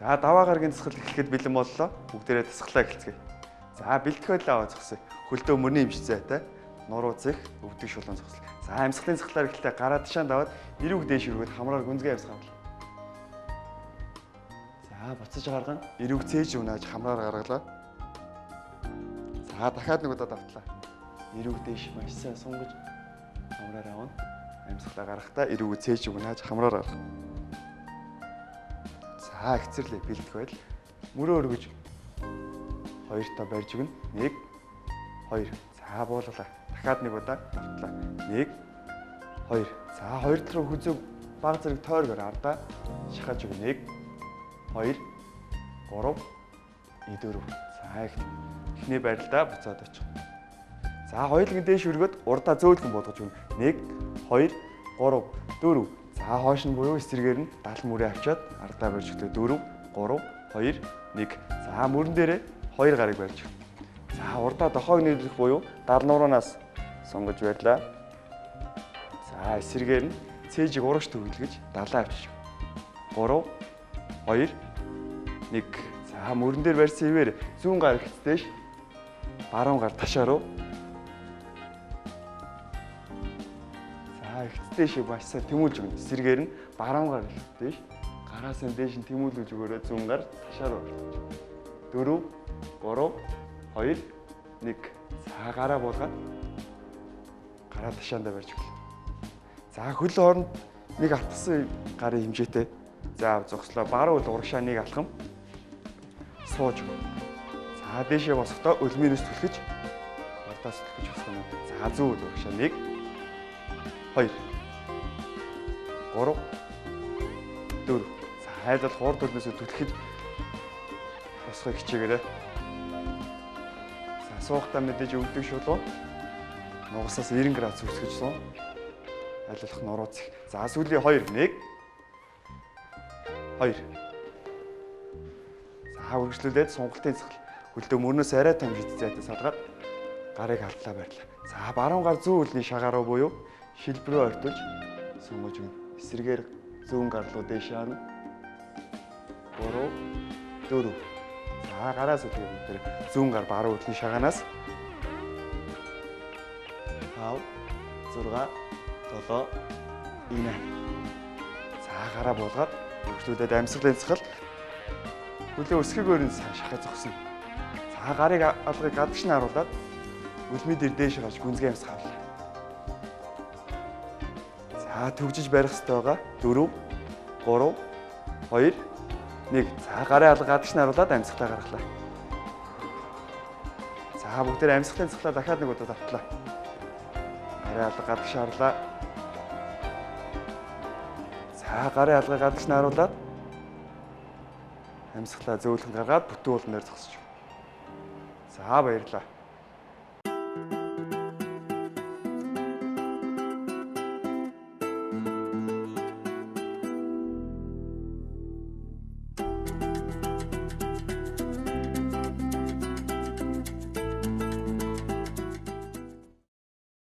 За даваа гаргийн дасгал эхлэхэд бэлэн боллоо. Бүгдээрээ дасгалаа эхэлцгээе. За бэлтгэх байлаа аваа зогсъё. Хөлдөө мөрний эмч зайтай. Нуруу зэх, өвдөг шулуун зогсол. За амьсгалын цахлаар эхлэхдээ гараа ташаанд даваад эрүүг дээш өргөд хамраар гүнзгий амьсгал авлаа. За буцаж гаргана. Эрүүг цээж унааж хамраар гаргалаа. За дахиад нэг удаа давтлаа. Эрүүг дээш маш сайн сунгаж хамраар авна. Амьсгалаа гаргахдаа эрүүг цээж унааж хамраар гаргана. За ихцэрлээ бэлдэх байдал. Мөрөө өргөж хоёр та барьж өгнө. 1 2. За буулгалаа. Дахиад нэг удаа давтлаа. 1 2. За хоёр тал руу хүзүү баг зэрэг тойргоор ардаа шахаж өгнө. 1 2 3 4. За эхний байралдаа буцаад очих. За хоёулын дээш өргөд урдаа зөөлхөн буулгаж өгнө. 1 2 3 4. За хоош нь буюу эсрэгээр нь дал мөрөө авчиад ардаа барьж өглөө 4 3 2 1. За мөрөн дээрээ хоёр гарыг барьж. За урдаа дохойг нийлүүлэх буюу дал нуруунаас сунгаж барьлаа. За эсрэгээр нь цээжийг урагш төвлөгж далаа авчиж. 3 2 1. За мөрөн дээр барьсан ивээр зүүн гар ихтдээш баруун гар ташаа руу. За ихтдээш маш сайн тэмүүлж өгнө. Эсрэгээр нь баруун гар ихтдээш гараас нь дээш нь тэмүүлж өгөөрэй зүүн гар ташаа руу. 4 3 2 1. За гараа буулгаад гараа ташаандаа барьж өглөө. За хөл хооронд нэг атгсан гарын хэмжээтэй. За зогслоо. Баруун хөл урагшаа нэг алхам сууж өгнө. За дээшээ босохдоо өлмөрөөс түлхэж урдаас түлхэж босох юм. За зүүн хөл урагшаа 1 2 3 4. За хайлал хурд хөлнөөс түлхэж босохыг хичээгээрэй. За суухдаа мэдээж өвдөг шулуун. Нугасаас 90 градус өсгөж суун. Аль болох нуруу зэх. За сүүлийн 2 1 2. За үргэлжлүүлээд сунгалтын цэцгэл. Хөлдөө мөрнөөс арай том шид зайтай салгаад гарыг алдлаа барьлаа. За баруун гар зүүн хөлний шагаа руу буюу шилбрөө ортолж сунгаж өгнө. Эсрэгээр зүүн гар руу дээш харна. 3 4. За гараа сүлгээ бүгдээр зүүн гар баруун хөлийн шагаанаас 5 6 7 8. За гараа буулгаад үргэлжлүүлээд амьсгалын цэцгэл хөлөө өсгөгөөр нь сайн шахаж зогсно. За гарыг алгыг гадагш нь харуулад өлмийн дээр дээш гарч гүнзгий амьсгал авлаа. За төгжиж барих ёстой байгаа. 4 3 2 1. За гарын алга гадагш нь харуулад амьсгалаа гаргалаа. За бүгдээр амьсгалын цэцгэлээ дахиад нэг удаа давтлаа. Гарын алга гадагш харлаа. За гарын алга гадагш нь харуулад амьсгалаа зөөлхөн гаргаад бүтэн уулан дээр зогсож. За баярлалаа.